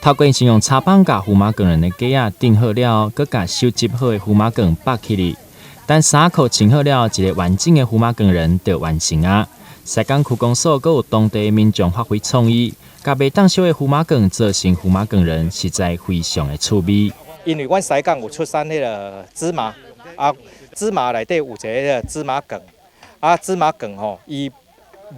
透過先用柴枋共胡麻扛人的架仔釘好了，閣共收集好的胡麻扛縛起來，等衫褲穿好了，一個完整的胡麻扛人就完成啊！西港區公所閣有當地民眾發揮創意，共袂當燒的胡麻扛做成胡麻扛人，實在非常的趣味。因為阮西港有出產彼个芝麻，啊，芝麻內底有一个芝麻梗，啊，芝麻梗吼，伊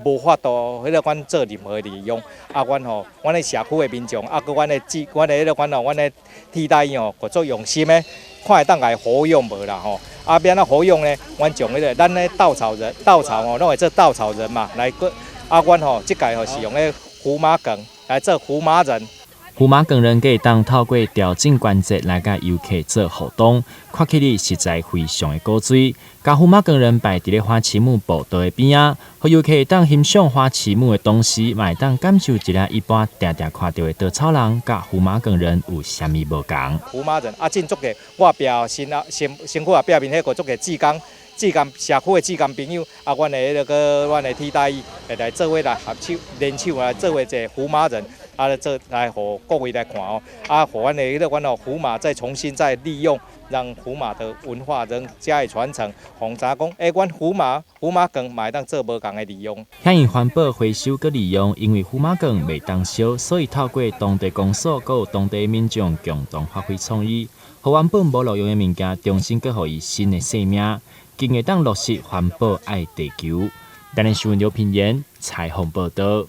無法度彼个阮做任何利用，啊，阮吼，阮的社區的民眾，啊，閣阮的志，阮的彼个阮吼，阮的替代役吼，閣足用心的，看會當共伊活用無啦吼。啊，欲按怎活用呢？阮將彼个咱的稻草人，稻草吼，攏會做稻草人嘛，來閣啊，阮吼，這屆吼是用彼胡麻梗來做胡麻人。胡麻扛人會當透過調整關節來佮遊客做互動，看起來實在非常的古錐。共胡麻扛人擺佇咧花旗木步道的邊仔，予遊客會當欣賞花旗木的同時，嘛會當感受一下一般定定看著的稻草人佮胡麻扛人有啥物無仝。胡麻人啊，進足個我壁身啊身身軀後壁面彼個足個志工，志工社區的志工朋友啊，阮的彼个阮的替代役會來做伙來合手聯手來做伙一个胡麻人。啊，做來予各位來看哦，啊，予阮的彼個阮哦胡麻再重新再利用，讓胡麻的文化能加以傳承，予知影講，欸，阮胡麻胡麻梗嘛會當做無仝的利用。響應環保回收閣利用，因為胡麻梗袂當燒，所以透過當地公所閣有當地民眾共同發揮創意，予原本無路用的物件重新閣予伊新的生命，更會當落實環保愛地球。台南新聞劉品言採訪報導。